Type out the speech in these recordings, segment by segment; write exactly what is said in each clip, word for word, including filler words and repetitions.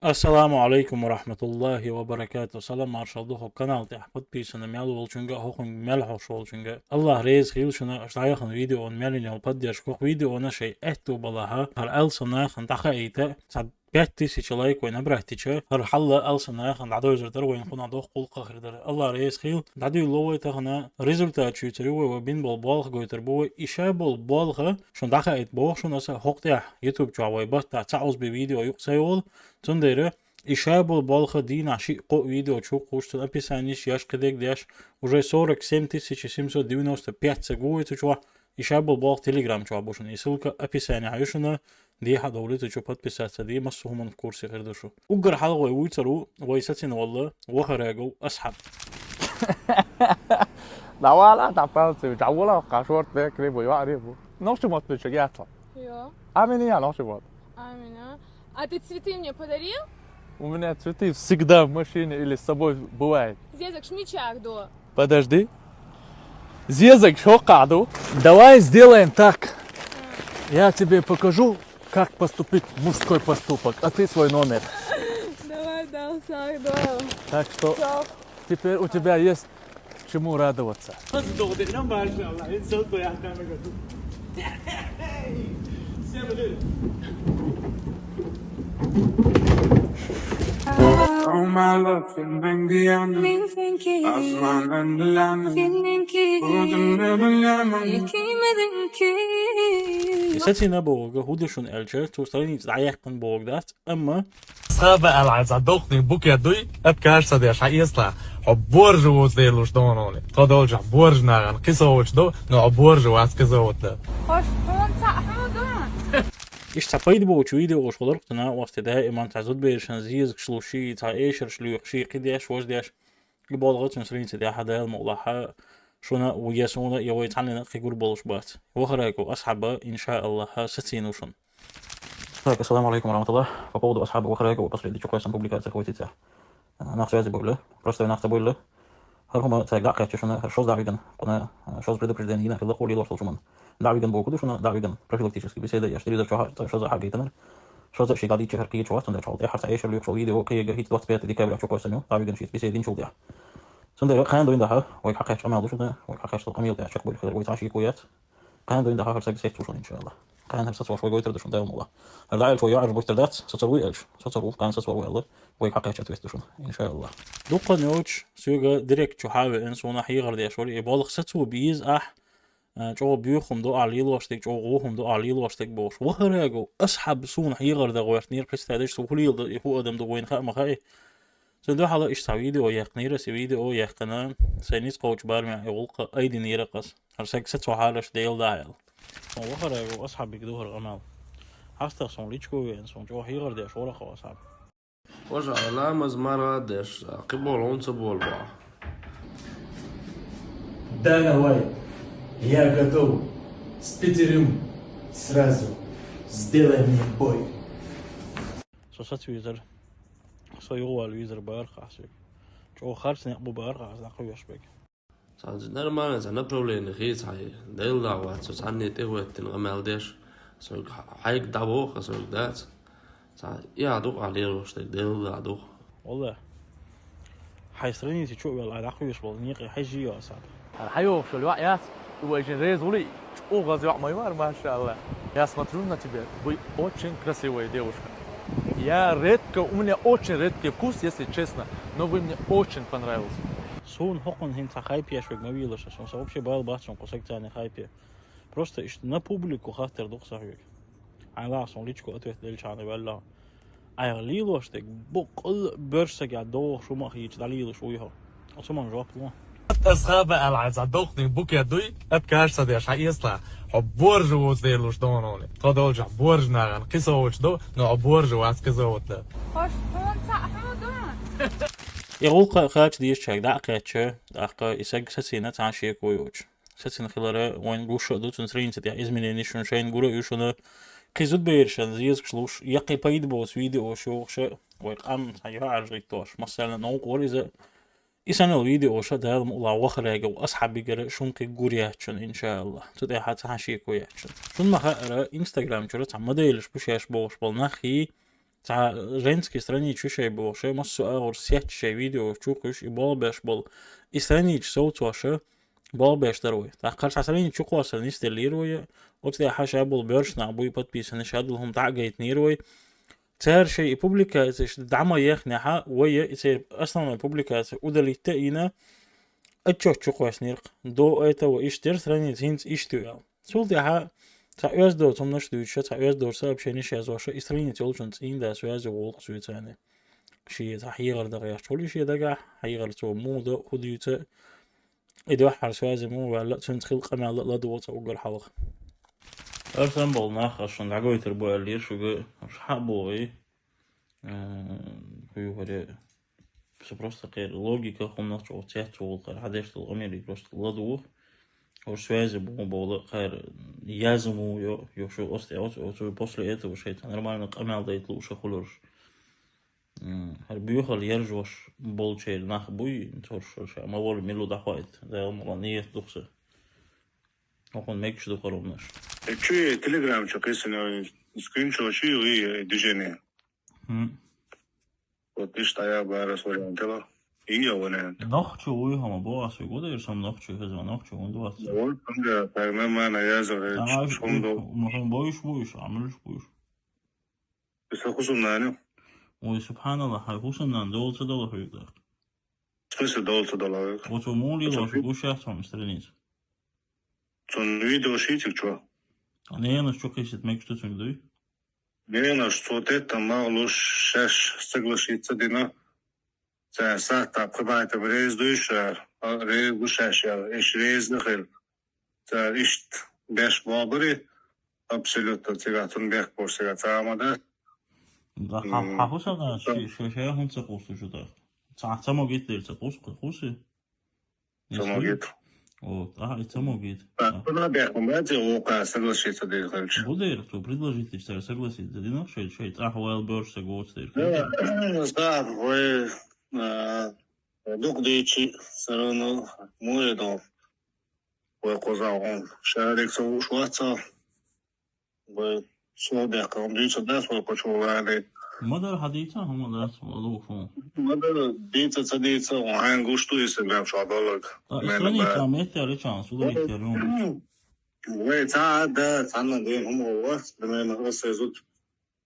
Ассаламу алейкум ва рахматуллахи ва баракату. Салам маршал ду хӀокху канал тӀехь подписана мел волчуьнга а, хӀокхуьнга мел хьош волчуьнга. Аллах реза хила шуна, аша дӀаяхана видео мел йолу поддержка. ХӀокху видеона шайн аьтту балахьа, хӀара алсам нахана дӀахаийта, цхьа пять тысяч лайк вайн набрать дича, хӀара хьалла алсам нахана дӀадойзар дара, вайн кхунах доккха гӀуллакх хир дара. Аллах реза хила, дӀадуьйлало вай тахана, результат шуьйцур ю вай, вай бина болу болх гойтур бу вай, и ша болу болх шуна дӀахаийта боху шуна аса, хӀокху тӀехь YouTube чохь вай баттахь цхьа озбе видео юкъа ца йолу, цундела и ша болу болх дийнахь шиъ-кхоъ видео чу кхуш, цуьнан описаниш еш, кхидерг деш, уже сорок семь тысяч семьсот девяносто пять ца гу вай цу чохь, и ша болу болх Telegram чохь бу шуна, и ссылка описанехь ю шуна, дехьа довлийту чу подписаться де, массо а хӀуманна в курсе хир ду шу. Уггар хьалха вай вуьйцур ву, вай сацина волла, Вахарагов Асхьаб. Давай, ла, тапалцы, давай, ла, кашор, ты, кребу, я, ребу. Ногчу мот плечо, я, то. Йо. А меня ногчу мот. Амина. А ты цветы мне подарил? У меня цветы всегда в машине или с собой бывает. Зезаг шмичаг до. Подожди. Зезаг шокаду. Давай сделаем так. Я тебе покажу, как поступить мужской поступок, а ты свой номер. Давай, дал, саг, дал. Так что теперь у тебя есть чему радоваться. Сацина бохург хӀун ду шуна аьлча, цо страница дӀаяьккхина бохург дац, амма Схаба аьлла, хьайн цхьа дохканиг букет дуй, откажется деш, хьан эцла, хьо боржа воцу дела луш доно. Тхо долчохь боржа нахана кхин совгӀаташ до, но хьо боржа вац кхин совгӀат дан. Хьо хьуна цхьаъ хьуна ду? Иштта цхьа пайда боцучу видеош хиларх цу накъосте даиман цхьа зудберашан зезагаш луш, ший цхьа эшарш лоьхуш, ший кхидеш, важдеш. И болх цуьнан страница тӀехь Дала мукъалахь шуна, я суна, я вай цхьаннена кхин гур болуш бац. Вахарагов Асхьаба, иншааллахь, сацийна ву шуна. Так, ассаламу алейкум ва рахматуллах. По поводу Асхьаба Вахарагова последний чу кхойсан публикация хватится. Нах связи буйла, просто нах ца буйла. ХӀара хӀума цаьрга дӀа а кхаьчча шуна, хӀара шозза дӀа виган, кхуна шозза предупреждение йина хилла, хӀуъа лелош долчу хӀуманна. ДӀа а виган бохург ду шуна, дӀа а виган профилактически беседа еш, телевизор чохь а шозза хьагийтинарг. Шозза ший дӀадийча хӀара кхечу вац, цундела чохь тӀехь хӀара цхьа эшар лоьхуш волу видео кхиерга хӀинца двадцать пятое декабря чу кхойсан ю, дӀа а виган шийца беседа йинчул тӀехь. Цундела кхана дуьйна дахьа, вайга хьакхаьчча къамел ду шуна, вайга хьакхаьчча къамел тӀехь чекхбуьйлуш хилар, вай цхьа шеко яц. Кхана дуьйна дахьа хӀара саг сецву шуна, иншааллах. Кхана хӀара сацош вай гойтур ду шуна, Дала мукъалахь. ХӀара дӀа аьлча вай йоӀараш буьттар дац, сацор вуй аьлча, сацор ву, кхана сацор ву аьлла, вайга хьакхаьчча ответ ду шуна, иншааллах. Дуккха а йоцуш, соьга директ чу хьавеана, суна хьехар деш вара, и болх сацо беза ахь, а, чӀогӀа боьха хӀума ду ахь лелош дерг, чӀогӀа вон хӀума ду ахь лелош дерг бохуш. Вахарагов Асхьаб суна хьехар дан гӀоьртинера, представь, шу хӀун леладо, и хӀун адам ду вайна хаа ма хаьа. Цуьнан дуьхьал иштта цхьа видео яьккхинера аса, и видео яьккхина, сайн ницкъ кхочу барамехь и гӀуллакх айдинера аса. ХӀара саг сацо хьалаш Дела дахьа аьлла. Вахарагов Асхьабига ду хӀара къамел. ХьастагӀа суна личко веана, суна чӀогӀа хьехар деш вара хьо, Асхьаб. Ваша, ламаз мара деш, кхин болу хӀунда ца болу боху? Да, давай, я готов. С пятерым сразу. Сделай мне бой. Со сацвийзар, со юхавала вийзар бара хьа соьга. ЧӀогӀа харц некъ бу бара хьа аса дӀакхоьхьуш берг. Цхьа нормально, цхьа направление хи цхьа, Дела дахьа вац со цхьанне тӀе а хӀоьттина къамел деш, соьга хьайга дӀабоху, соьга дац. Цхьа и а ду-кх ахь лелош дерг, Дела а ду-кх. Валла, хьайн страница чу а ваьлла, ахь дӀакхоьхьуш болу некъий хьаьжжий аса. Хьан хьайогӀуш йолу йоӀ яц, и вайшин реза гӀулий, чӀогӀа хаза йоӀ ма ю хӀара, машаалла. Я смотрю на тебя, вы очень красивая девушка. Я редко, у меня очень редкий вкус, если честно, но вы мне очень понравился. Суна хӀокхунна хӀинца хайп еш верг ма вийлаш, суна сан вообще бала бац суна кху сагца хайп е. Просто иштта на публику хаттар ду-кх сан хьоьга. Хьайна лаахь суна личко ответ делчахьана ваьлла. Айхьа лелош дерг бу къал боьрша сагехь догӀуш хӀума а хийча дӀалелаш вуй хьо. Оцу хӀуманна жоп ло. Асхаба аьлла, хьайн цхьа дохканиг букет дуй, откажется деш, хьан эцла, хьо боржа воцу дела луш доно. Тхо долчохь боржа нахана кхин совгӀаташ до, но хьо боржа вац кхин совгӀат дан. Хьо хьуна цхьаъ хьуна ду? И гӀуллакх кхача дезачаьрга дӀа а кхаьчча, тӀаккха и саг сацийна цхьана шеко йоцуш. Сацийна хилар вайна гуш а ду, цуьнан страница тӀехь измененеш шуна шайна гур а ю шуна. Кхин зудберашан зезагаш луш, я кхин пайда боцу видеош йохуш а, вай къам цхьа йоӀаржа гӀиттош, массарна а новкъа вара иза. И санал видеош а Дала мукъалахь Вахарагов Асхьабигара шуна кхин гур яц шуна, иншааллах. Цу тӀехь цхьа шеко яц шуна. Шуна ма хаъара, Instagram чуьра цхьа моделаш бу шаьш бохуш болу нах хи, Цхьа женский страница ю шай бохуш, массо а агӀор сетта шай видео чукхуьйш, и болх беш болу. И страница совцош, болх беш дара вай. ТӀаккха хӀара цхьа страница чукхоссар нисделлера вай, оцу тӀехь ша болу боьрша нах буй подписанный, ша долу хӀума дӀа а гайтинера вай. Цара шайн и публикацеш дӀа ма яхнехь, вай и церан основной публикация удалить а йина, отчёт чукхоьссинера-кх. До этого иштта яра страница, хӀинца иштта ю аьлла. Цул тӀаьхьа цхьа оьзда доцу хӀуманаш дуьйцуш, цхьа оьзда доцу сообщенеш язъеш, и страница йолчун цӀийнда связи волу-кх соьца царна. Шен цхьа хьехар дан гӀерташ хуьлу шен дагахь, хьехар цо муха до, хӀун дуьйцу, и дуьххьара связи муха ваьлла, цуьнца хилла къамел а ладугӀу цкъа уггар хьалха. Арсан болу нах, ас шуна дӀагойтур бу аьллера шуьга, аш хьа а бохий, э, хӀун ю хӀара, со просто кхеран логика хӀуманах чӀогӀа цецволу, кхара хьан деш долу къамеле просто ладугӀу. ХӀорш связи бу боху, кхара яза муха йо, йо шу оцу тӀе, оцу, оцу после этого шайта нормально къамел дайта лууш а хуьлурш. М, хӀара боьхалла яржош болчеран нах буй, цо шу ша ма волу мила дӀахоуьйту, Дала мукъ лахь, ният ду-кх сан. ХӀокхунна мегаш ду хӀара хӀуманаш. Э, чу и Telegram чу кхийсина скриншот чу и, и движение. Хм. Вот иштта я бара вариант ла. И я вариант. Нохчо вуй хӀума боху ас вуй, гудай сан нохчо хеза, нохчо вуй вац. Вот, да, так нормально я за. Ага, шу, шу, шу, шу, бойш, бойш, амалш бойш. Ис хӀусамнана. Ой, субханаллах, хьайн хӀусамнана дола ца дала хьоьга даккха. В смысле дола ца дала хьоьга? Оцо муха лелош гуш яц хьуна страница? Цунна видео шийциг чо? А ненаш чу кхийсита мегаш ду цуьнга дуй? Ненаш цо теттам ма луш шаьш согласиться дина. Цара сахьтахь пхи байтам реза дуй ша, а, реза ду шаьш яра, иш реза хир. Цара иштта беш бобури, абсолютно цигахь цунна бехк бу шегахь цхьа а ма дац. Да, хьан, м, хьан хӀусамнана ши, ши, ши хӀун ца кхуссу шу тӀаккха? Цхьа, ца могийта дера ца кхусс-, кхусси? Ца могийта. О, тӀаккха и ца могийта. А, цунна бехк ма бац, вукхара согласиться дийр хилча. Бу дера, цо предложить дича цара согласиться дина, шай, шай цӀахь ваьлла боьрша са гоцу дера. Да, да, вай, а, дукха дийчи, всё равно муха дон. Вай кхузахь хьуна шарик ца вууш вац цо. Вай слово дехка хӀума дуьйцур дац вай кху чу вале. Ма дара хьан дийца хӀума дац, валух хӀума. Ма дара дийца ца дийца, хьайн гуш ду Instagram чохь долларг. А, страница метта лечанс, удалить яр хӀума. Вай цхьа а да, цхьанна ден хӀума вац, примерно, аса зуд.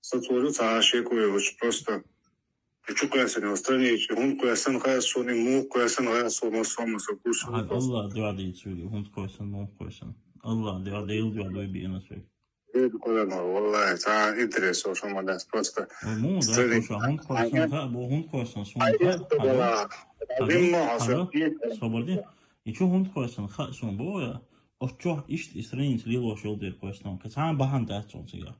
Сацволу цхьа а шеко йоцуш, просто и чу кхоьссина йолу страница, хӀунда кхоьссина хаьа суна, и муха кхоьссина хаьа суна, массо а массо а курс. Ахьа Аллах дуьхьа дийца вуьгу, хӀунда кхоьссина, муха кхоьссина. Аллах дуьхьа, Делан дуьхьа дуй биъна соьга. Дела Къуръан, валлахи, цхьа а интерес йолуш хӀума дац, просто ой, муха дац, страница. Шу хӀунда кхоьссина хаьа боху, хӀунда кхоьссина суна хаьа, хьажа? Хьажа? Собар де. И чу хӀунда кхоьссина хаьа суна боху я? Оцу чохь иштта и страница лелош йолу дера кхоьссина. Кхин цхьа а бахьана дац цунна цигахь.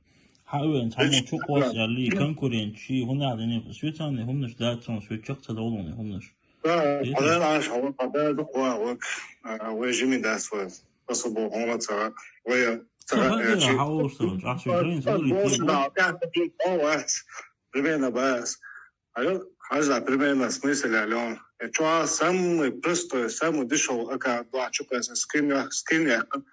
Хьан а вен цхьаммо чу кхосса аьллий, конкурент ший, хӀунда аьлла дина, соьцанна хӀуманаш дац цунна, соьца чекх ца довлу хӀуманаш. Да, хьан аша хьан ваха, хьан да дукха ваха, а, вай жима дац вай. Аса боху хьуна ца, вай ца, ца хаа, э, дера, чи хьан олуш ца, ахь шуьга граница валийта, да, пятьдесят лет хьо вац. Примерно бац. Алло, хьажа, примерно смысл, алло. Э, чу а самый простой, самый дешёвый аккаунт, да, чу кхоьссина скрин я-, скрин яьккхина.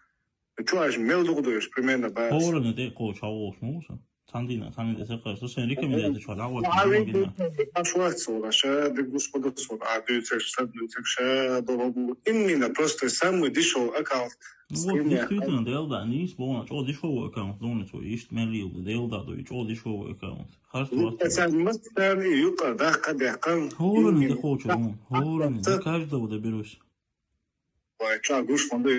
Э, чу аш мел дукха дуьйш, примерно бац. ХӀоранна тӀе кхочу хьан волуш муса? Цхьана дийнахь, цхьана дийнахь тӀе ца кхоьссина. Со сайн рекомендаци чохь дӀа а вахана, а, дӀа а вахана. Аш вац суна, ша дика гуш ма ду суна, а дуьйцурш, сан дуьйцурш, ша догӀу. Именно просто самый дешёвый аккаунт. Ну вот, скрин я-, действительно, Делан дуьхьа, нийса боху, чӀогӀа дешёвый аккаунт, луна цо, иштта мел йилла, Делан дуьхьа ду, чӀогӀа дешёвый аккаунт. Харц вац. Сан массарна юкъара даккха а даьккхина. ХӀоранна тӀе кхочу, хӀоранна, я каждого доберусь. Вай, ча гуш ма ду.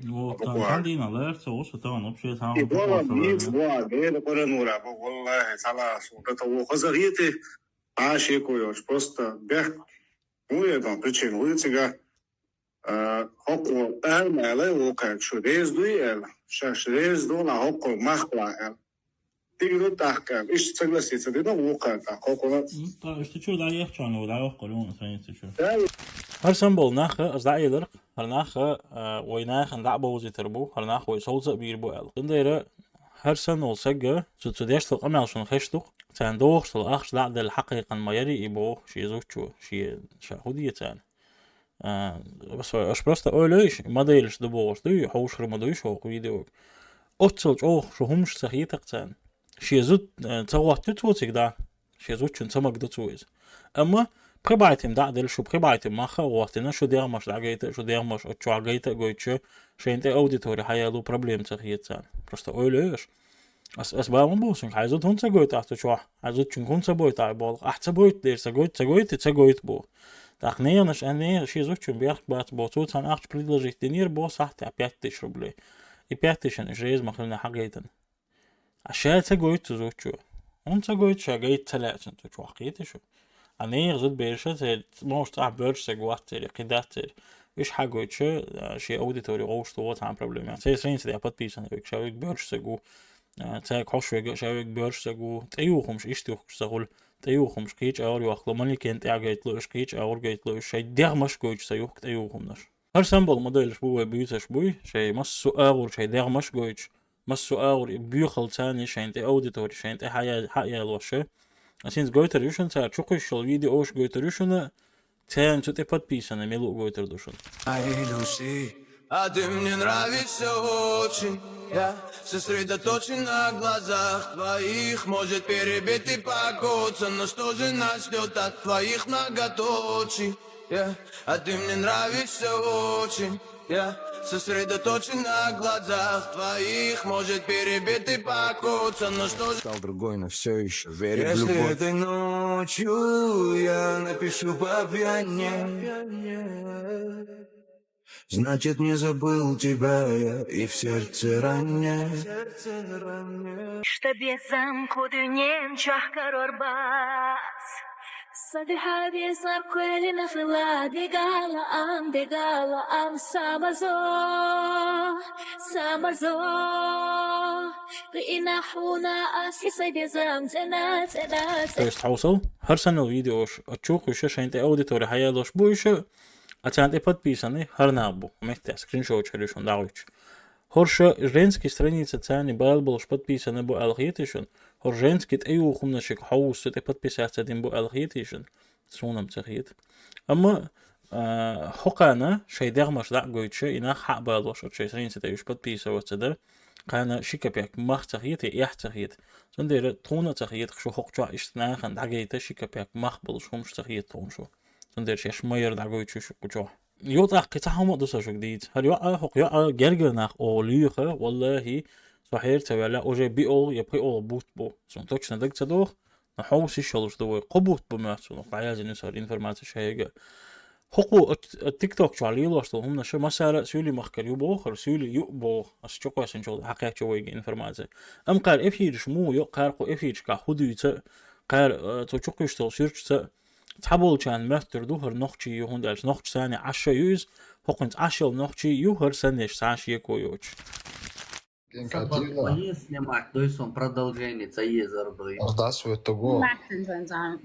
Вот, буквально. Цхьана дийнахь лаьрца, оса тахана вообще цхьа а хӀума ца кхоссалара. Валлахи, Делан Къуръан вара, валлахи, цхьана суна тӀе ву хаза гӀети, а шеко йоцуш, просто бехк. ХӀун ю дан причина, хӀун ю цигахь? А, хӀокхо ара ма аьлла, вукхаьрга шу реза дуй аьлла, шаьш реза ду, нах хӀокхо мах ла аьлла. Дика ду тӀаккха аьлла. Иштта согласиться дина вукхаьрга тӀаккха хӀокхуна. М, тӀаккха иштта чу дӀаехча, ну, дӀаваккхара вон страница чу. Да. ХӀара санна болу нах, ас дӀаэлира, хӀара нах, а, вай нахана дӀа а бовзийтар бу, хӀара нах вай совца а бийр бу аьлла. Цундела хӀара санна волу сагга, цу, цу деш долу къамел шуна хезаш ду-кх, царна дохуш долу ахча дӀа а делла хьакхайкхина ма яри и боху шен зудчо, шен, ша хӀун де царна. А, ас, аш просто ойла йиш, ма делаш ду бохуш дуй, хьовшахар ма дуй шу хӀокху видеога. Оццул чӀогӀа шу хӀумаш ца хетакх царна. Шен зуда, а, ца гӀоттуьйту цо цига дӀа. Шен зудчун ца магадо цо иза. Амма пхи бӀай тӀем дӀа а делла, шу пхи бӀай тӀем мах а гӀоттийна, шу дегӀамаш дӀагайта, шу дегӀамаш оццу чохь гайта а гойтуш, шайна тӀе аудитори хьаяло проблема ца хета царна. Просто ойла йо аша. Ас, ас бала ма бу цуьнга, хьайн зуда хӀунда ца гойту ахь цу чохь? Хьайн зудчуьнга хӀунда ца бойту ахь боху? Ахь ца бойту дера, ца гойту, ца гойту, ца гойту бу. ТӀаккха ненаш, а, нехан шен зудчун бехк бац боху, цо царна ахча предложить динера боху сахьтехь пять тысяч рублей. И пять тысяч уьш реза ма хилла хьагайтина. А ша ца гойту цу зудчо. ХӀунда ца гойту, ша гайта ца лаьа цунна цу чохь, кхета шу? А нехан зудабераш а церан, может, цӀахь боьрша стаг вац церан, кхин дац церан. Уьш хьагойтуш, а, шен аудитори гӀовшаш тохо цхьана проблема. Церан страница тӀехь подписаны верг, ша верг боьрша стаг ву. А, цаьрга хьош верг а, ша верг боьрша стаг ву. ТӀеюхамаш иштта юхкуш ца хуьлу. ТӀеюхамаш кхечу агӀор йохкало, манекен тӀехь гайтло уьш, кхечу агӀор гайтло уьш, шайн дегӀамаш гойтуш ца юхку тӀеюхамнаш. ХӀара санна болу моделаш бу вай буьйцуш буй, шайн массо а агӀор шайн дегӀамаш гойтуш, массо а агӀор и боьхалла царна шайна тӀе аудитори, шайна тӀе хьая-, хьаялош. Ас хӀинца гойтур ю шуна цара чукхуьйсуш йолу видеош гойтур ю шуна, царна цу тӀе подписаны мила ву гойтур ду шуна. Ай, Люси, а ты мне нравишься очень. Я сосредоточен на глазах твоих. Может, перебить и покоцан, но что же нас ждёт от твоих многоточий? Я, а ты мне нравишься очень. Я сосредоточен на глазах твоих. Может, перебит и покоцан, но что же... Стал другой, но все еще верю в любовь. Если этой ночью я напишу по пьяне, значит, не забыл тебя я и в сердце ранее. Ишта безам кху дуьнен чохь карор бац. Сан дуьхьа безам кхоьлина хила, дегала ам, дегала ам, самазо, самазо. Къина хьуна ас и сайн безам цӀена, цӀена, цӀена. То есть хьовсал, хӀара санна йолу видеош, а чукхуьйсуш шайна тӀе аудитори хьаялош бу уьш, а царна тӀе подписаны хӀара нах бу, метта скриншоташ хӀара шуна дӀагӀуьйтуш. ХӀорш женский страница царна бала болуш подписаны бу аьлла хетий шуна? ХӀорш женский тӀеюхамнашка хьовса тӀе подписаться дина бу аьлла хетий шуна? Суна-м ца хета. Амма, а, хӀокхарна шайн дегӀамаш дӀа а гойтуш, и нах хьа а балош, оцу шайн страница тӀе уьш подписываться дан, кхарна ши копейк мах ца хета, я эхь ца хета. Цундела тхуна а ца хета, шу хӀокху чохь иштта нахана дӀагайта ши копейк мах болуш хӀумаш ца хета тхуна шу. Цундела шаьш ма яра дӀагойтуш уьш кху чохь. Юха тӀаккха кхин цхьа хӀума а ду сан шуьга дийца. ХӀара йоӀ, хӀокху йоӀа гергара нах оха лоьху, валлахӀи, со хьера ца ваьлла, уже биолгӀа я пхиолгӀа бутт бу. Суна точно даг ца доху, но хьовса йиш йолуш ду вай. Кхо бутт бу моьтту суна, дӀаяздина аса хӀара информаци шайга. ХӀокхо а, а, TikTok чохь лелош долу хӀуманаш массара а суьйлийн махкара ю боху, хӀара суьйлийн ю боху, аса чу кхоьссинчул хьакхаьчча вайга информаци. Амма кхара эфираш муха йо, кхара кху эфирашкахь хӀун дуьйцу, кхара, а, цу чу кхуьйсуш долу суьрташца, цхьаболчарна моьттур ду хӀара нохчий ю, хӀунда аьлча нохчашца цхьаьна Ӏаш а ю иза, хӀокхуьнца Ӏаш йолу нохчий ю хӀара саннеш цхьа а шеко йоцуш. Сабар ма е снимать, дой сон продолжение ца езар дой. Раздас веттаго. Маттан ван зам.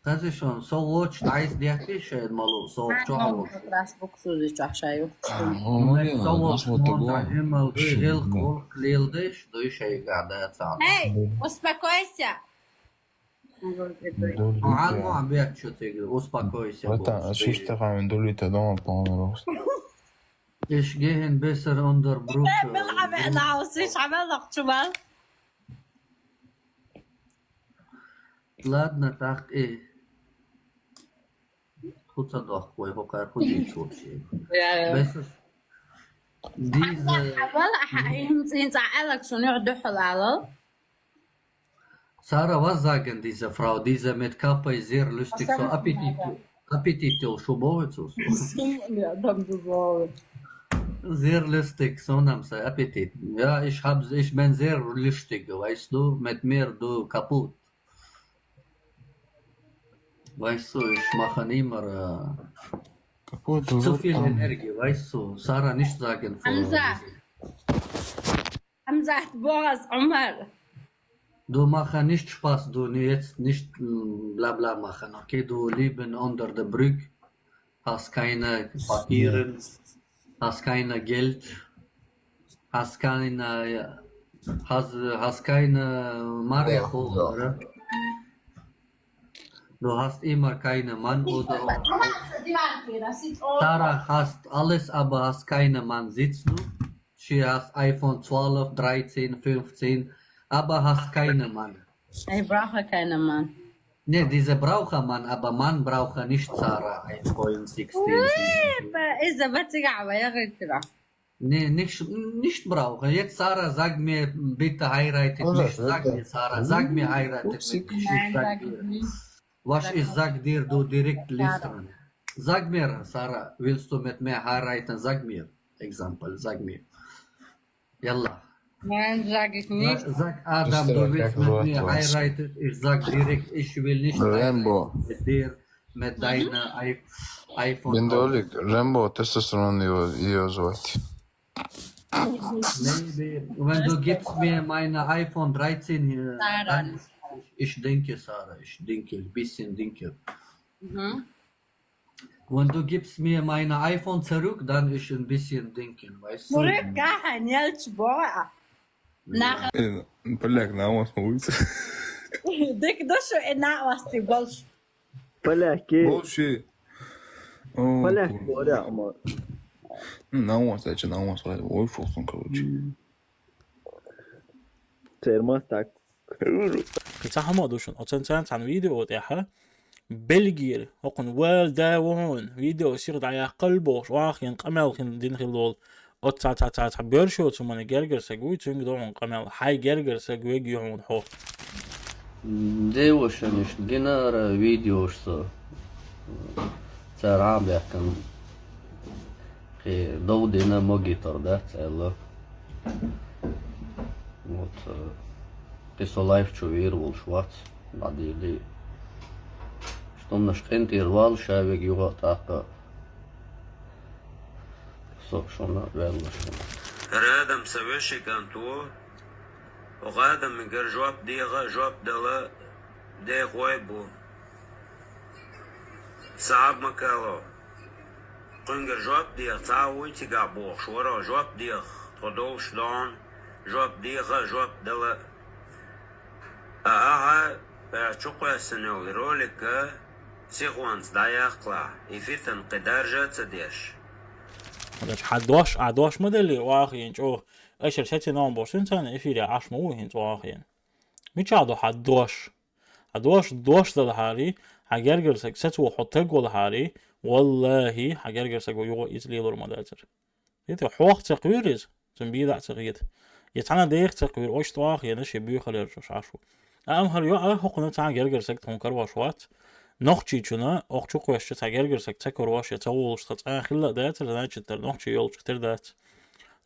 Хаза шон, со лоч дайс дехки шен малу, со чохо. Как раз буксузи чохшаю. Со лоч мон за эмал дой, гел кол клел деш, дой шей гада цан. Эй, успокойся. Ан ма бек чу теги, успокойся. Это шишта хавин дулита дома полный рост. Иш гехен бесер ондор брук. Мел хьамеъна хьовсуш, хьамел нохчувал. Ладно, так и. Ху ца дохку вай, хӀокхара ху дийца вообще. Бесер. Диза. Хьамел хьа, хьин цӀин цӀа Алекс у нуьхь дуьхьал алал. Сара, was sagen diese Frau, diese mit Kappe, sehr lustig, so Appetit, Appetit, шу бовец. Sehr lustig, so нам sei Appetit. Ja, ich hab, ich bin sehr lustig, weißt du, mit mir du kaputt. Weißt du, ich mache immer, äh, kaputt, zu viel Energie, weißt du, Sara, nicht sagen. Hamza. Hamza, Boas, Omar. Du mache nicht Spaß, du jetzt nicht, mm, bla bla machen, okay? Du leben unter der Brücke, hast keine Papieren, hast keine Geld, hast keine, hast, hast keine Marke, oder? Du hast immer keine Mann oder Sara hast alles, aber hast keine Mann, siehst du? She has iPhone twelve, thirteen, fifteen, aber hast keine Mann. Ich brauche keinen Mann. Ne, diese brauche man, aber man brauche nicht Sarah eins Komma sechzehn. Иза бацигава ягъикра. Ne, nicht, nicht brauche. Jetzt Sarah, sag mir bitte, heiratet mich. Sag mir, Sarah, sag mir, heiratet mich. Ich sag dir. Was ich sag dir, du direkt Listen. Sag mir, Sarah, willst du mit mir heiraten? Sag mir. Example, sag mir. Yalla. Nein, sag ich nicht. Sag, Adam, du willst mit mir heiraten? Ich sag direkt, ich will nicht heiraten mit dir, mit deiner iPhone. Bin dolik, Rambo, testosteron, ihr so weit. Maybe, wenn du gibst mir meine iPhone dreizehn, dann ich, ich denke, Sarah, ich denke, ein bisschen denke. Wenn du gibst mir meine iPhone zurück, dann ich ein bisschen denken, weißt du? Мурик кахань ялч боа. Нах. Поляк на вас на улице. Дык душу и на вас ты больше. Поляки. Вообще. Поляк, Боря, Амар. На вас, а че на вас, ой, шо сон, короче. Термос так. Кхин цхьа хӀама ду шуна, оцан царна цхьана видео тӀехьа, Бельгийра, хӀокхун вала да вон, видео сиха дӀаяьккхал бохуш, вахъян къамел хин дина хилла волу. Оцу цхьа, цхьа, цхьа, цхьа боьршо цу мана гергара саг вуй, цуьнга ду хьуна къамел, хьайн гергара саг вега ю хьуна хьо. Девошанаш гинара видеош со. Цара Ӏамбаьккхина. Кхин дов дина могитар дац аьлла. Вот, э, кхин со лайв чу вийр волуш вац, дӀадийли. Штомнаш къинтӀера вал, ша вега юха а тӀаккха. Со шуна ваьлла шуна. ХӀара адам сан вешин кӀант ву. ХӀокху адамигара жоп деха а, жоп дала а дехой бу. Сахьаб Макало, кхуьнгара жоп деха цхьа а вуй цигахь бохуш, вара жоп деха тхо долуш дон, жоп деха а, жоп дала а. А ахьа, ша чукхоьссина йолу ролик а сихонца дӀаяккхалахь, и фитан кхин даржа а ца деш. Хьан дош, а дош ма делли, вахийна чӀогӀа. Ашар сецина ма боху, цуьнан царна эфире Ӏаш ма ву хӀинца вахийна. Мичахь ду хьан дош? Хьан дош, дош далахьарий, хьан гергара саг сацо хьо таг валахьарий, валлахӀи, хьан гергара саг ву юха иза лелор ма дацара. Хьох ца кхуьйру иза, цуьнан бийда а ца хета. Я цхьана а деха ца кхуьйру, оцу тӀохь а хена шен буьйхалерчуш Ӏаш ву. Амма хӀара йоӀ а хӀокхуьнан цхьа а гергара саг тхуна карош вац. Нохчийчунна, оха чу кхоьссича цхьа гергара саг ца карош, я ца волуш тхан цкъа а хилла а дацара, значит, тара нохчий йолчух тера дац.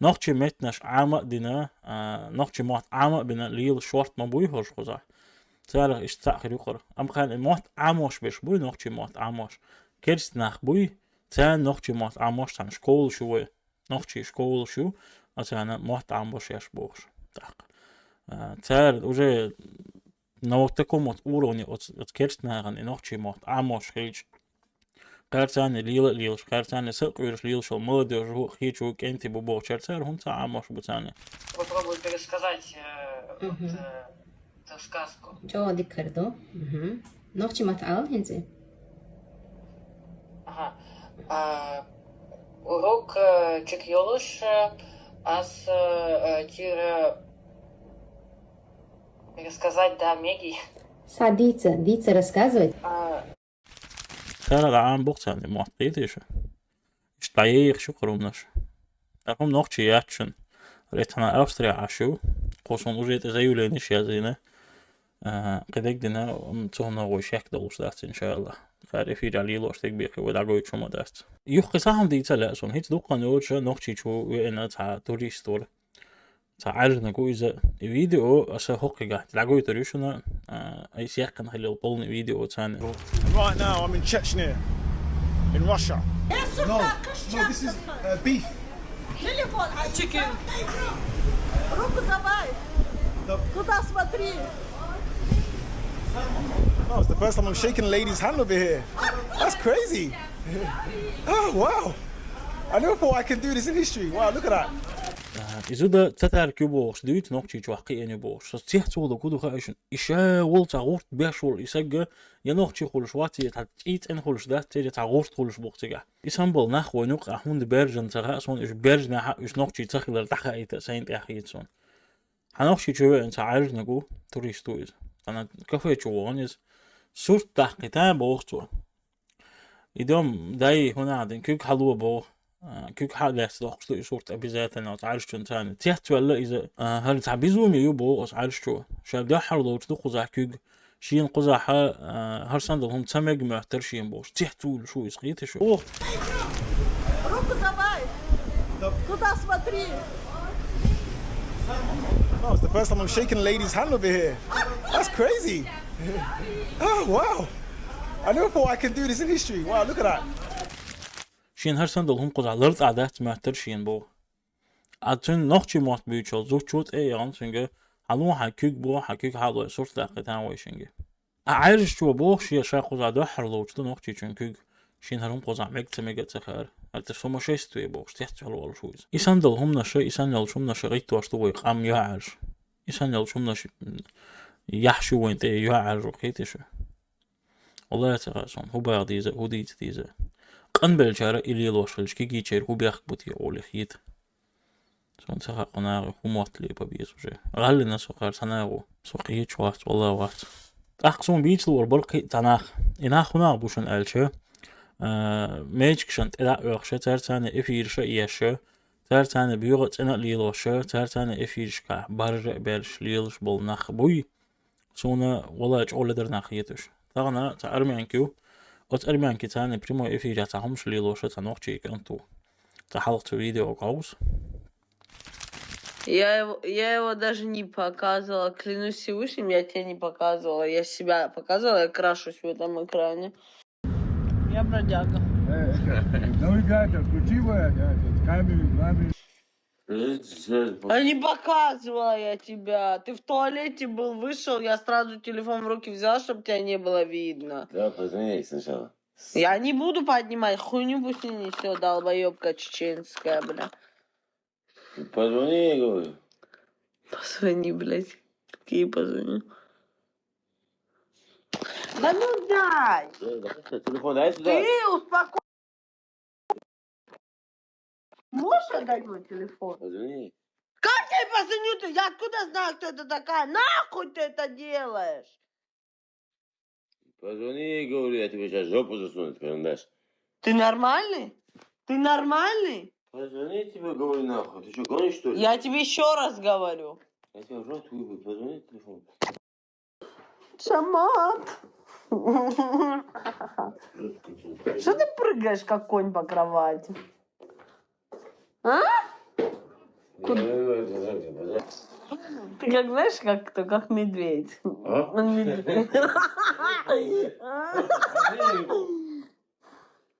Нохчий меттанаш Ӏама а дина, а, нохчий мотт Ӏама а бина лела шорта ма буй хӀорш кхузахь. Царах иштта цхьаъ хир ю кхара. Амма кхарна и мотт Ӏамош берш буй, нохчий мотт Ӏамош. Керста нах буй, царна нохчий мотт Ӏамош цхьана школаш ю вай. Нохчий школаш ю, а царна мотт Ӏамош еш бохуш. ТӀаккха. А, цара уже на вот таком вот уровне оц-, оцу керста нахана и нохчий мотт Ӏамош хилча, кхаьрца а лела а лелаш, кхаьрца а са а къуьйраш лелаш йолу молодёжь ву, хийча ву, кӀентий бу бохучара цара хӀунда ца Ӏамош бу царна? Попробуй пересказать, э, вот, э, эту сказку. ЧӀогӀа дика хир ду. Нохчий мотт Ӏала хӀинца? Ага. А, урок, э, чек йолуш, э, ас, э, э, тира пересказать, да, меги. Са дийца, дийца рассказывать. А, Цара дӀа Ӏамбо-кх царна мотт, кхетий шу? Иштта дӀаехаш ю кху хӀуманаш. ТӀаккха хӀума нохчий яц шуна. Ретта хьан Австрия Ӏаш ю, кхо суна уже тӀе заявленеш яздина. А, кхидерг дина, м, цу хӀуманах вай шек долуш дац, иншааллахӀ. Кхара эфирехь лелош дерг бехке вай дӀагойтуш хӀума дац. Юха кхин цхьа хӀума дийца лаьа суна. ХӀинца дуккха а йоцуша нохчийчу веана цхьа турист вара. Цхьа Ӏаьржинарг ву иза. И видео аса хӀокхуьнгахь дӀагойтур ю шуна, а, айса яьккхина хилла йолу полный видео царна. Right now, I'm in Chechnya, in Russia. No, no, this is, uh, beef. Телефон, а, чекин. Руку давай. Туда смотри. Oh, it's the first time I'm shaking a lady's hand over here. That's crazy. Oh, wow. I never thought I could do this in history. Wow, look at that. Иза да цатарка ю бохуш, дуьйцу нохчийчохь кхиъна ю бохуш. Со цецволу гу ду хаьа шуна. И ша волу цхьа гӀурт беш волу и сагга, я нохчий хуьлуш вац, я цхьа цӀий цӀена хуьлуш дац, я цхьа гӀурт хуьлуш бу-кх цигахь. И санна болу нах вайна юкъахь хӀунда баьржина ца хаьа суна, уьш баьржинехь а, уьш нохчий ца хилар дӀахаийта а сайна тӀехь хета суна. Хьан нохчийчу веана цхьа Ӏаьржинарг ву, турист ву иза. Цхьана кафе чу вогӀу иза. Сурт даккхийта боху цо. Идем дай хӀунна дин куьг хьало боху. А, куьг хьа а лаьцна доккхуш ду и сурт обязательно оцу Ӏаьржачун царна. Цецваьлла иза, а, хӀара цхьа безумие ю боху оцу Ӏаьржачо. Ша дуьххьара лоцуш ду кхузахь куьг. Шена кхузахь, а, хӀара санна долу хӀума ца мега моьттура шена бохуш. Цецвуьйлуш ву иза, кхеташ ву. Руку давай! Туда смотри! Oh, it's the first time I'm shaking a lady's hand over here. That's crazy. Oh, wow. I never thought I can do this in history. Wow, look at that. Шена хӀара санна долу хӀума кхузахь ларцӀахь дац моьттура шена боху. А цуьнан нохчийн мотт буьйцуш йолу зудчо тӀе а яхана цуьнга, хьало хьайн куьг боху, хьан куьг хьалой сурт даккхийта вай шинга. А Ӏаьржачо боху шен ша кхузахь дуьххьара лоцуш ду нохчичун куьг, шена хӀара хӀума кхузахь мега ца мега а ца хаьара. ХӀара цхьа сумасшествие бохуш, цецваьлла волуш ву иза. И санна долу хӀуманаш, и санна йолчу хӀуманаш гӀиттош ду вай къам юьхьӀаьржа. И санна йолчу хӀуманаш яхьаш ю вайн тӀе юьхьӀаьржа, кхеташ ву. Валлахи, ца хаьа суна, хӀун баха деза, хӀун дийца деза. Къанбеллачара и лелош хилча, кегийчеран хӀун бехк бу те олий хета. Суна ца хаьа кху нахе хӀун мотт лепа беза уже. ГӀалина со кхара цхьа нах ву, со кхеташ вац, валлахи вац. ТӀаккха суна бийца луур бара кхин а цхьа нах. И нах хӀун нах бу шуна аьлча, а, мечигашна тӀе дӀа а оьхуш, цара царна эфираш а еш, цара царна боьха а цӀена а лелош, цара царна эфирашкахь баржа а баьллаш лелаш болу нах буй. Суна валлахи чӀогӀа ледара нах хета уьш. Тахана цхьа армянка ю. Оцу армянкица царна прямой эфирехь цхьа хӀумаш лелош цхьа нохчийн кӀант ву. Цхьа хьалха цу видео хьовса. Я его, я его даже не показывала. Клянусь Всевышним, я тебя не показывала. Я себя показывала, я крашусь в этом экране. Я бродяга. Э, навигатор включи, бля, да, камеру, камеру. А не показывала я тебя. Ты в туалете был, вышел, я сразу телефон в руки взяла, чтобы тебя не было видно. Да, позвони сначала. Я не буду поднимать, хуйню пусть не несет, долбоебка чеченская, бля. Позвони, я говорю. Позвони, блядь. Какие позвони? Да ну дай! Да, да, телефон дай сюда. Ты успокойся. Можешь отдать мой телефон? Позвони. Как я позвоню-то? Я откуда знаю, кто это такая? Нахуй ты это делаешь? Позвони, говорю, я тебе сейчас жопу засуну, этот карандаш. Ты нормальный? Ты нормальный? Позвони, тебе говорю, нахуй. Ты что, гонишь, что ли? Я тебе еще раз говорю. Я тебе в рот выебу, позвони телефон. Шамат. Что ты прыгаешь, как конь по кровати? А? Ты как, знаешь, как кто, как медведь. А? Он медведь.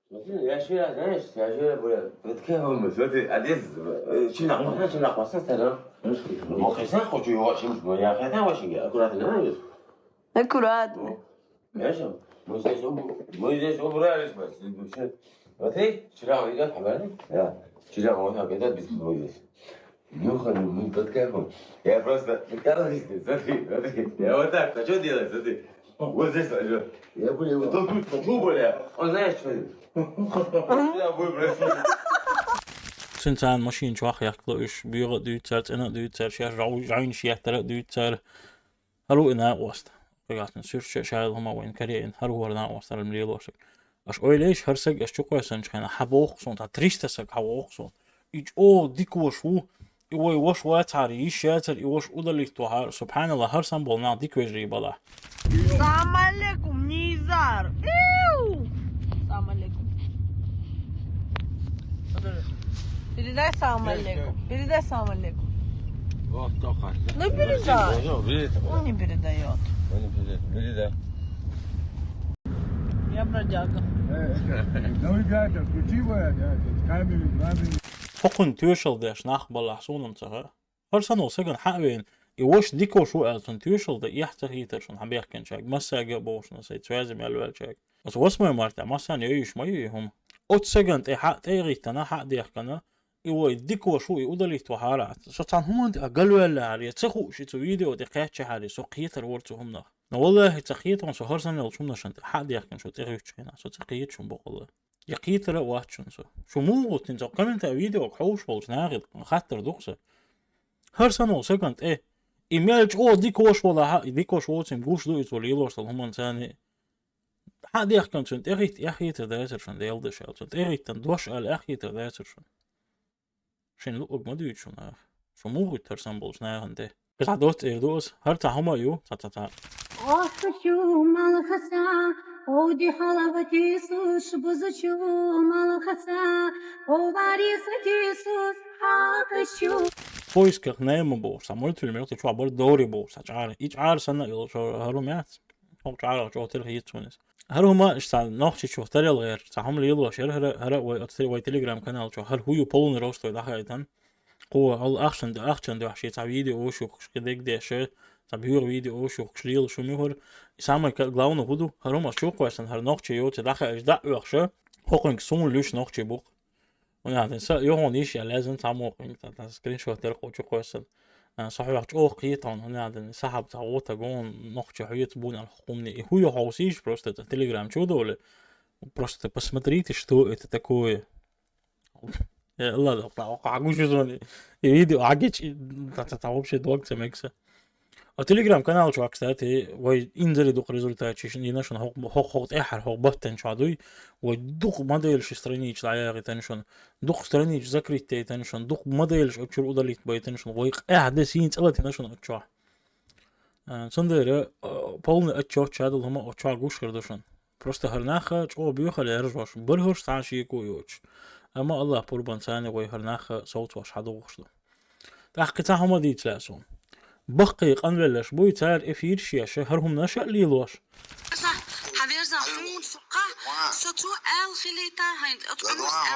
Смотри, я вчера, знаешь, я вчера, бля, вот такая вам, смотри, одесса, э, чинах, можно чинах, можно старым? Мокрый хочу его, чем, я хотя очень аккуратно, знаешь? Аккуратно. Ну, конечно, мы здесь уб-, мы здесь убрались, мы здесь всё. Смотри, вчера он идёт, а, да? Да. Вчера он опять без мы здесь. Нюхали, мы под кайфом. Я просто, смотри, смотри, я вот так, а что делать, смотри? Вот здесь, а что? Я, бля, вот тут, тут, тут, бля. Он знаешь, что? Сюда выбросил. Цуьнан царна машина чохь яхкало уьш, боьха а дуьйцу цара, цӀена а дуьйцу цара, шаьш жӀов-, жӀайнаш еттара а дуьйцу цара. ХӀара ву и накъост. Кхигахтана суьрташ а шайла хӀума вайна карийна, хӀара ву хӀара накъост, хӀара лелош. Аша ойла йийша, хӀара саг аша чукхоьссинчу хенахь, хьан боху суна, цхьа триста саг хьан боху суна. И чӀогӀа дикош ву, и вай ваша вацахьара, йиш яцара, и ваша удалить вахьара. Субханалла, хӀара санна болу нах дика вежарий балахь. Салам алейкум, Низар. Иу! Салам алейкум. Передай салам алейкум. Передай салам алейкум. Вот, кто хочет. Ну, передай. Он не передает. Он не передает. Передай. Я бродяга. Э, это, навигатор включи, бля, да, камеру, камеру. ХӀокхунна тоьшалла деш нах балахь суна-м ца хаьа. ХӀара санна волу сагана хьа а веана, и ваша дикош ву аьлла цунна тоьшалла дан эхь ца хийтара шуна хьан бехкенчаьрга. Массаьрга а боху шуна сайн цоьзза мел ваьллачаьрга. Оцу восьмой мартехь массарна йойуш ма ю и хӀума. Оцу сагана тӀе хьа а тӀе а гӀиттина, хьа а дехкана, и вай дикош ву, и удалить вахьара. Со цхьана хӀуманна тӀе а галваьллехьара, я ца хууш и цу видео тӀе кхаьччахьара, со кхетар вара цу хӀуманах. Но валлахи, ца кхетахь со хӀара санна йолчу хӀуманашна тӀе хьа а дехкина, шу тӀехӀуьттучу хенахь, со ца кхеташ хӀума бу кхулла. Я кхетар а вац шуна со. Шу муха гӀуттина цо комментарий видеога хьовсуш волчу нахе хаттар ду-кх сан. ХӀара санна волу сагана тӀе, и мел чӀогӀа дикош валахь а, и дикош воцийла гуш ду иза вала лелош долу хӀуманна царна. Хьа дехкан цунна тӀехӀитта, эхь хетар дацар шуна, Дела дашал. Цунна тӀехӀиттан дош ала, эхь хетар дацар шуна. Шайн луъург ма дуьйцу шуна. Шу муха хӀуьтту хӀара санна болчу нахана тӀе? Кхин цхьа доцца эр ду ас, хӀара цхьа хӀума а ю, цхьа, цхьа, цхьа. Охкачу малхаса, овди хьалаватесуш, бузачу малхаса, оварисатесуш, хьакачу. В поисках Немо бохуш, цхьа мультфильм ю, цу чохь бара Дори бохуш, цхьа чӀара. И чӀара санна йолу, шо хӀара хӀума яц. ХӀокху чӀарах чӀогӀа тера хӀиттачунас. ХӀара хӀума иштта цхьа нохчичух тарел гӀерташ, цхьа хӀума лелош яра хӀара, хӀара вай оцу те-, вай Telegram канал чохь, хӀара хӀун ю полный рост вай дӀахаийтан. Кхо хьал ахчан, ахчан дуьхьа шен цхьа видео ошуьхкуш кхин дегдеш, цхьа боьха видео ошуьхкуш лелаш хӀума ю хӀара. И самое ка-, главное хӀун ду, хӀара хӀума ас чу кхоьссина, хӀара нохчи йоцу дӀахаийташ дӀа а оьхуш, хӀокхуьнга суна луьйш нохчи бу-кх. ХӀунда аьлла, сан а йохуна йиш яьлла яздина цхьаммо кхуьнга, цхьа, цхьа скриншот тера кху чу кхоьссина. А, со хьоьху чӀогӀа кхетахьуна, хӀунда аьлла, сахьаб цхьа гӀо тагон нохча хьоьца бу аьлла хӀокху хӀумане. И хӀун ю хьовсийша просто, цхьа Telegram чу а довлий. Просто посмотрите, что это такое. Э, ладно, хьа, хьа гуш ю суна. И видео хьагича, и, та, та, та вообще дог ца мега сан. А Telegram канал чохь, кстати, вай инзаре дукха результаташ йина шуна хӀокху, хӀокху, хӀокху тӀаьххьара хӀокху баттана чохь дуй, вай дукха моделаш и страничаш дӀаяхийтина шуна, дукха страничаш закрыть яйтина шуна, дукха моделаш оцу чуьра удалить байтина шуна, вай къаьхьа де сийна цӀа латийна шуна оцу чохь. А, цундела, а, полный отчет чадал хӀума оцу чохь гуш хир ду шуна. Просто хӀара нах чӀогӀа боьхалла яржош, бархӀаш цхьа шеко а йоцуш. Амма Аллах пурбанца вай хӀара нах совцош хьадогӀуш ду. ТӀаккха кхин цхьа хӀума дийца лаьа суна. Баккхий къанвеллаш буй, цара эфирш еш, хӀара хӀуманаш а лелош. Хьаверзан хьуна со кха, со цо аьлла хилийта, хьайн оцу къамелаца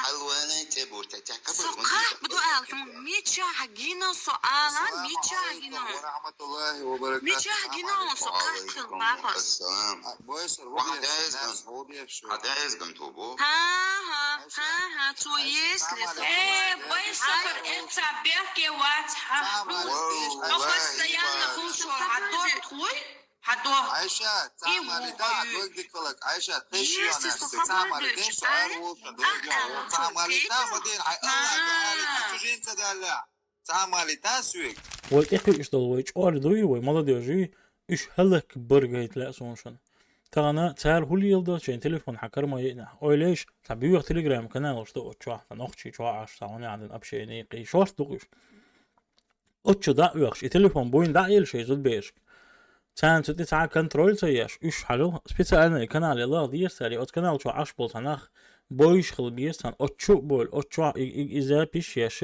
аьлла хилийта. Со кха, буду аьлла хьуна, мичахь гина со ала, мичахь гина. Мичахь гина со кха хила бахьа. Хьан дезган? Хьан дезган ту бу? Хьан, хьан, хьан, хьан, цо ес ле со. Э, вай сахар, э, ца бехке вац, хьан. Хьо постоянно хӀума шо хьан дохуй? Хьан доху? Айша, ца мали да, дог дикалак. Айша, теш ес ле со, ца мали да, со ар вулка, дог ё, ца мали да, ма дин, хьай Аллах, али, а чужинца далла. Цхьа а ма лита соьга. Вай тӀекхуьуш долу вай чкъор дуй, вай молодёжь юй, уьш хӀаллакбар гайта лаьа суна шуна. Тахана цара хӀун леладо, шайн телефон хьан карма еъна. Ойла еш, цхьа боьха Telegram каналаш ду оцу чохь, цхьа нохчий чохь Ӏаш, цхьа хӀун яхьан общение, кхин шорта ду-кх уьш. Оцу чу дӀа а оьхуш, и телефон буйна дӀа а елла шайн зудаберашка. Царна цу тӀе цхьа а контроль ца еш, уьш хьажал, специальный канал ялах деза цара, оцу канал чохь Ӏаш болу цхьа нах бойуш хила беза царна, оцу чу а бойла, оцу чохь и, и, и запись еш,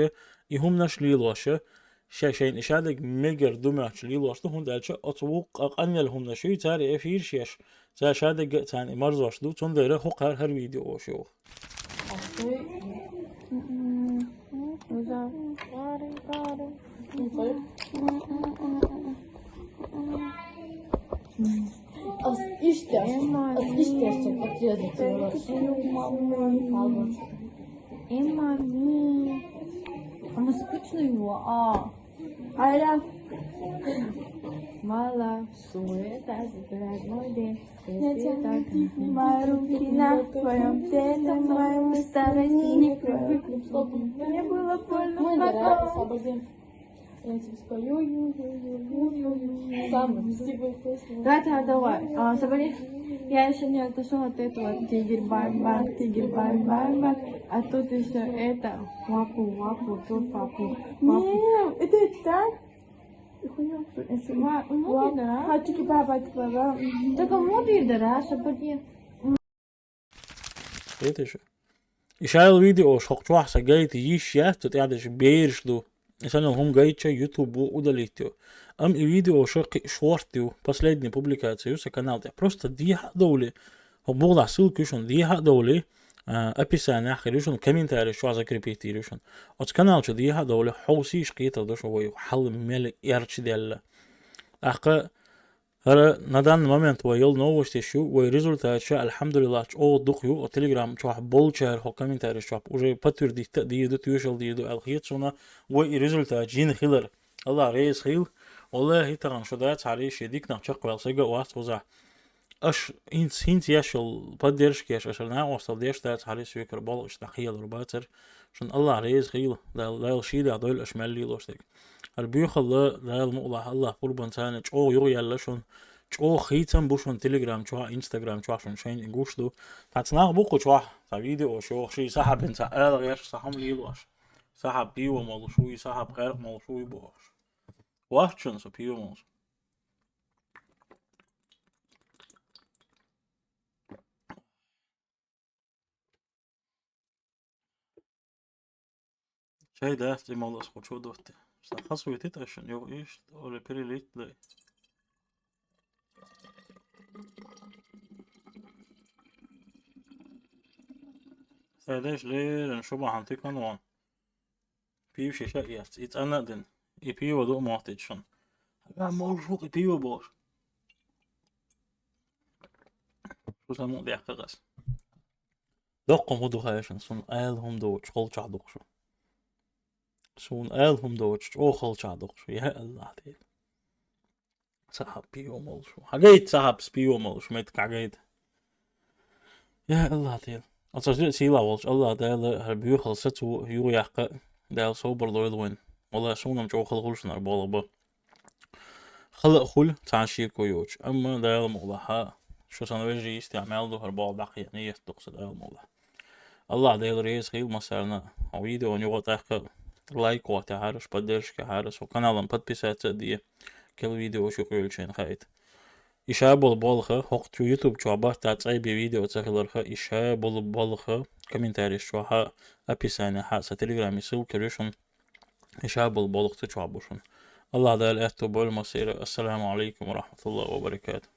и хӀуманаш лелош, ша-, шайна и шадерг мегар ду моьттуш лелош ду, хӀунда аьлча оцу вуккъа къанъелла хӀуманаш юй, цара и эфирш еш, цара шадерг а царна и марзош ду, цундела хӀокхара хӀара видео оша йоху. Ас иштта, ас иштта, ас иштта. Эмма, а мы скучно его, а? Айра. Мало, что это за день? Снимай руки на твоем теле, моему старости не привыкнуть, чтобы мне было больно. Мы, да, освободим. Я тебе спою, ю, ю, ю, ю, ю, ю. Самую красивую песню. Да, да, давай. А, заболеешь? Я ещё не отошёл от этого. Тигр бам-бам, тигр бам-бам-бам. А тут ещё это. Лапу, лапу, тут лапу, лапу. Не, это так? Хуйня, что это? Ва-, ну, ва-, да. Хатики баба, баба. Так а муди, да, сапоги. Кхетий шу? И шайла видеош хӀокху чохь сан гайта йиш яц, цу тӀехь дерш бераш ду. И санна хӀума гайтча, YouTube ву удалить ю. Амма и видеош кхин шорт ю, последняя публикация ю сан канал тӀехь. Просто дехьа а довлий, хӀокху бугӀалахь ссылка ю шуна, дехьа а довлий, а, описаниехь хир ю шуна, комментарий чохь закрепить йийр ю шуна. Оцу канал чу дехьа а довлий, хьовсийша кхетар ду шу вай хьал мел эрча даьлла. ТӀаккха ХӀара на данный момент вай йолу новостеш ю, вай результаташ, алхьамдулиллахь, чӀогӀа дукха ю, Telegram чохь болчара хӀокху комментареш чохь уже подтвердить а дийр ду, тоьшалла дийр ду аьлла хета суна, вай и результаташ йина хилар. Аллах реза хуьлда, валлахӀи, тахана шу дац хьарий, шен диканах чекхваьлла сага а вац кхузахь. Аша хӀинца, хӀинца еш йолу поддержкаш, аша накъосталла деш дац хьарий, соьгара болх иштта дӀакхелур бацара. Шуна Аллах реза хуьлда, Дала, Дала шийдахь дойла аша мел лелош дерг. ХӀара боьхалла, Дала мукъалахь, Аллах пурбанца чӀогӀа юхаяьлла шуна, чӀоагӀа хийцам бу шуна Telegram чохь, Instagram чохь шуна шайна гуш ду. Цхьацца нах бу кху чохь, цхьа видеош йохуш, и сахьабин цхьа ала гӀерш, цхьа хӀума лелош. Сахьаб пиво молуш ву, и сахьаб гӀеркъ молуш ву, и бохуш. Вац шуна со пиво молуш. Шай дац тӀе мала ас кху чу а дотти. Сан хасуьйтит аш шуна, юха иштта, ола перелить лай. Сай деш леран шу бахьан тикан вон. Пиво шиша а эц, и цӀанна а дина. И пиво ду а моттича шуна. Хьага молуш ву и пиво бохуш. Шу сан мукъ дехка къас. Доккха хӀума ду хьаьшана, суна ала хӀума доцуш, халчахь дукха шу. Суна ала хӀума доцуш, чӀогӀа халчахь дукха шу. Я Аллах Дела. Сахьаб пиво молуш шу. Хьагайта сахьабс пиво молуш, меттиг хьагайта. Я Аллах Дела. Оцу сийлахь волчу Аллах Дала хӀара боьхалла сацо юха яккха, Дала собар лойла вайн. Валла, суна-м чӀогӀа хала хуьлуш хӀара болх бан. Хала а хуьлу, цхьана шеко йоцуш. Амма Дала мукъ лахь, шу сан вежарий йистехь мел ду хӀара болх дӀакхехьа, нийят ду-кх сан, Дала мукъ лахь. Аллах Дела реза хуьлда массарна. Хьан видеона юкъа тӀаккха лайк хӀоттахьара, поддержка хьара, со каналан подписаться а де, кхин видеош юкъа йолчу хьайна хаийта. И ша болу болх, хӀокху YouTube чохь баттахь цӀе бен видео ца хиларх, и ша болу болх, комментарийш чохь а, описанехь а сан Telegram-и ссылка ю шуна. И ша болу болх цу чохь бу шуна. Аллах Дала аьтто бойла массеран. Ассаламу алайкум ва рахматуллахи ва баракатух.